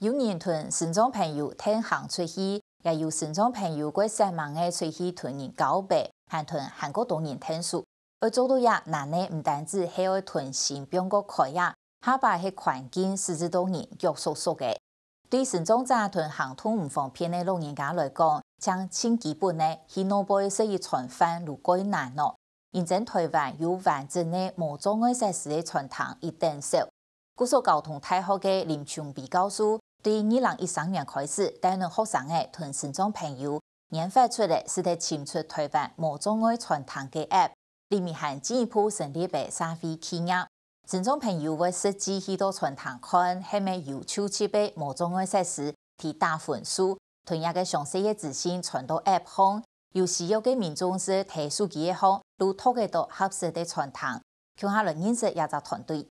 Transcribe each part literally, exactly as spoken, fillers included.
有人同身障朋友𢯭行出去，也有身障朋友過煞猛仔出去同人交陪，還同還過多人𢯭手。愛做到這難个毋單止係愛同心放較開啊，下把係環境使致到人腳縮縮个。對身障者同行動毋方便个老人家來講，正盡基本个去外背食一餐飯就蓋難哦。因此臺灣有完整个無障礙設施个餐廳已等少。 故所交通大學个林瓊薇教授對二零一三年開始帶領學生仔同身障朋友研發出个使得尋出臺灣無障礙餐廳个app，裡面還進一步成立个社會企業。身障朋友會實際去到餐廳看係無有就近个無障礙設施，去打分數，同這个詳細个資訊傳到app項，有需要个民眾係在手機仔項就擇得到合適个餐廳。 共下來認識這隻團隊。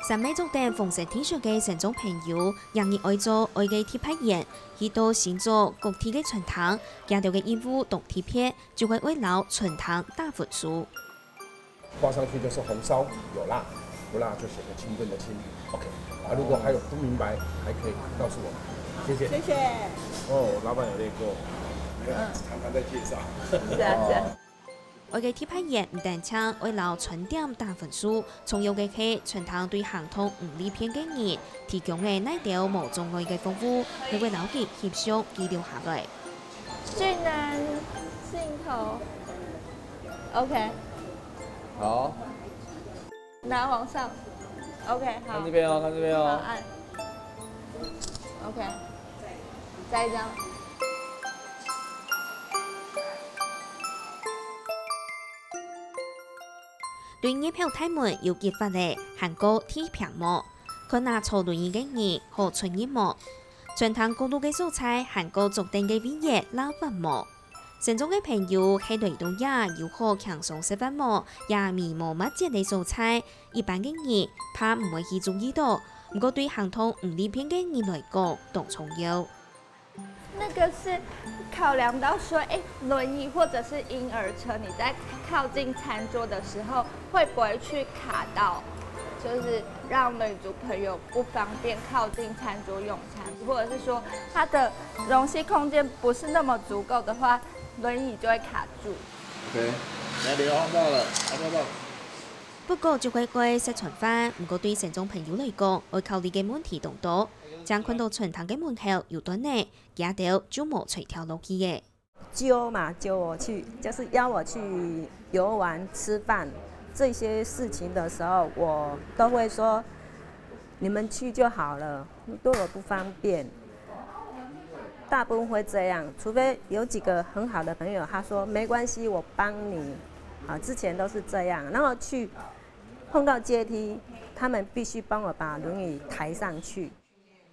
三米足等紅色T恤个身障朋友，逐日愛做愛个特派員，去到新竹各地个餐廳，佢兜个任務當特別，就係愛摎餐廳打分數。 掛上去就是紅燒，有辣，不辣就寫個清燉的清。OK，啊，如果還有不明白，還可以告訴我。謝謝。謝謝。哦，老闆有練過，沒有，常常在介紹。是啊，是啊。愛个特派員毋單淨愛摎餐點打分數，重要个係餐廳對行動毋利便个人提供个哪兜無障礙个服務，還會摎佢翕相記錄下來。俊男，鏡頭。OK。 好，拿往上。OK，好。看這邊哦，看這邊哦。好，按。OK，再一張。對月票大門有激發个，還過地坪無？看若坐輪椅个人好出入無？餐廳角落个所在還過桌凳个位置罅闊無？ 身障个朋友係來到這有好輕鬆食飯無，也無麼个節个所在，一般个人怕毋會去注意到，毋過對行動毋利便个人來講，當重要。那個是考量到說，誒，輪椅或者是嬰兒車，你在靠近餐桌的時候，會不會去卡到，就是讓輪椅族朋友不方便靠近餐桌用餐，或者是說他的容器空間不是那麼足夠的話， 輪椅就會卡住。OK，來，劉浩到了，阿彪到。不過就乖乖食餐飯，毋過對身障朋友來講，愛考慮个問題當多。正看到餐廳个門口有凳仔，佢兜就無隨跳落去个。揪嘛，揪我去，就是邀我去遊玩、吃飯，這些事情的時候，我都會說，你們去就好了，對我不方便。 大部分會這樣，除非有幾個很好的朋友，他說：「沒關係，我幫你。」啊，之前都是這樣，然後去碰到階梯，他們必須幫我把輪椅抬上去。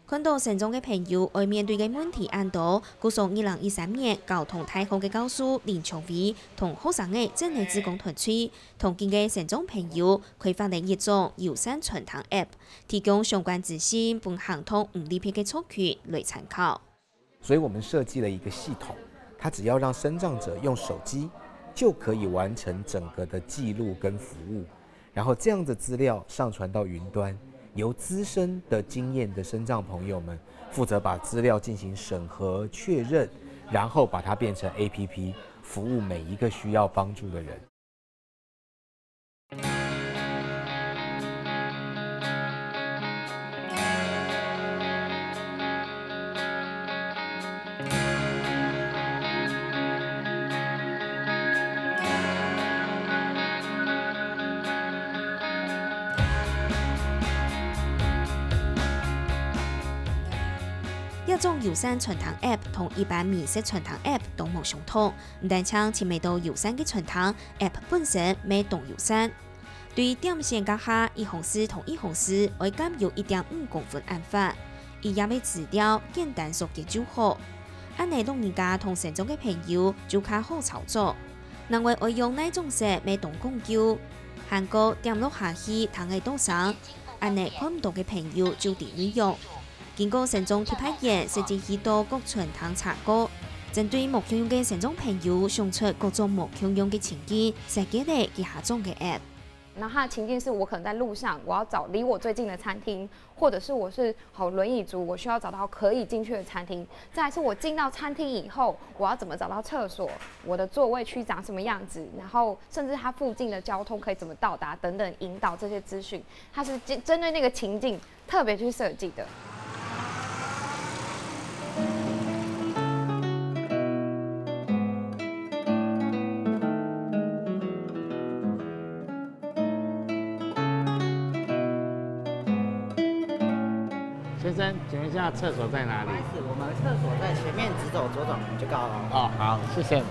看到身障个朋友愛面對个問題恁多，故所二零一三年交通大學个教授林秋薇同學生仔整个志工團隊，同幾个身障朋友開發了一種友善餐廳app， 提供相關資訊分行動毋利便个族群來參考。所以我們設計了一個系統，它只要讓身障者用手機，就可以完成整個的記錄跟服務。然後這樣的資料上傳到雲端，由資深的經驗的身障朋友們負責把資料進行審核確認，然後把它變成APP，服務每一個需要幫助的人。 這種友善餐廳app同一般美食餐廳app都無相同，毋單淨尋得到友善个餐廳，app本身乜當友善。對點線格下，一行字同一行字愛減有一點五公分恁闊，一頁个資料簡單縮結就好。恁呢老人家同身障个朋友就較好操作。另外愛用哪種色乜當講究，還過點落下去聽仔到聲，恁呢看毋到个朋友就知內容。經過身障特派員實際去到各餐廳查過，針對無共樣个身障朋友想出各種無共樣个情境，設計了幾下種个app。然后它的情境是我可能在路上，我要找离我最近的餐厅，或者是我是好轮椅族，我需要找到可以进去的餐厅。再来是我进到餐厅以后，我要怎么找到厕所，我的座位区长什么样子，然后甚至它附近的交通可以怎么到达等等引导这些资讯，它是针针对那个情境特别去设计的。先生，请问一下，厕所在哪里？不好意思，我们厕所在前面，直走左转门就到了。哦，好，谢谢。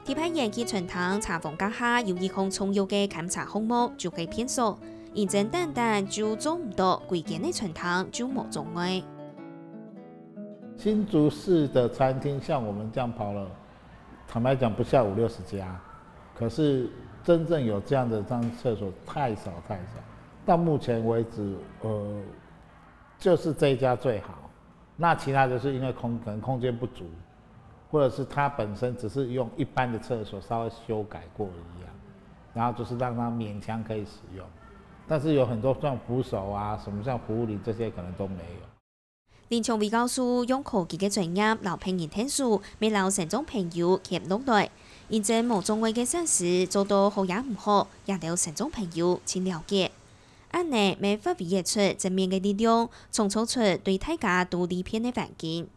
特派員去餐廳查房該下有一項重要个檢查項目，就係便所。因真單單就做毋到，歸間个餐廳就無障礙。新竹市的餐厅，像我们这样跑了，坦白讲，不下五六十家，可是真正有这样的这样厕所太少太少。到目前为止，呃，就是这一家最好。那其他就是因为空可能空间不足，或者是它本身只是用一般的厕所稍微修改过而已啊，然后就是让它勉强可以使用。但是有很多像扶手啊，什么像扶离这些可能都没有。林昌伟教授用科技个专业摎病人𢯭手，乜摎身障朋友協落來。因真無障礙个設施做到好也毋好，也摎身障朋友盡了解。恁呢，乜發揮一出正面个力量，創造出對大家都利便个環境。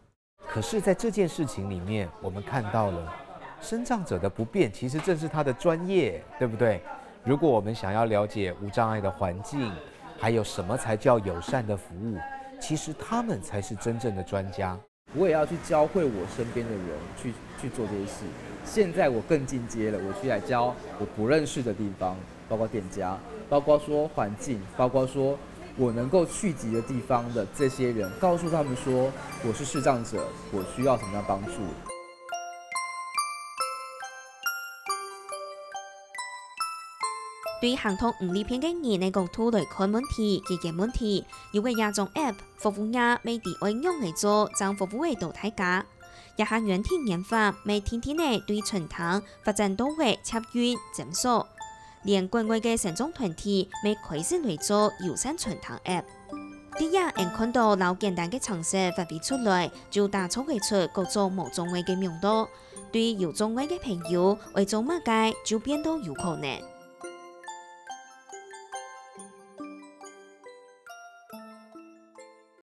可是，在这件事情里面，我们看到了身障者的不便，其实正是他的专业，对不对？如果我们想要了解无障碍的环境，还有什么才叫友善的服务，其实他们才是真正的专家。我也要去教会我身边的人去去做这些事。现在我更进阶了，我去来教我不认识的地方，包括店家，包括说环境，包括说我能够聚集的地方的这些人，告诉他们说我是视障者，我需要什么样帮助。对行動毋利便个人个角度來看問題、解決問題，有个這種app，服務業乜知愛仰仔做，正服務會到大家。這下軟體研發乜定定仔對餐廳發展到个捷運、診所，連國外个身障團體乜開始來做友善餐廳app。 這下𠊎看到摎簡單个程式發揮出來，就打造會出各種無障礙个網路。對有障礙个朋友，愛做麼个就變到有可能。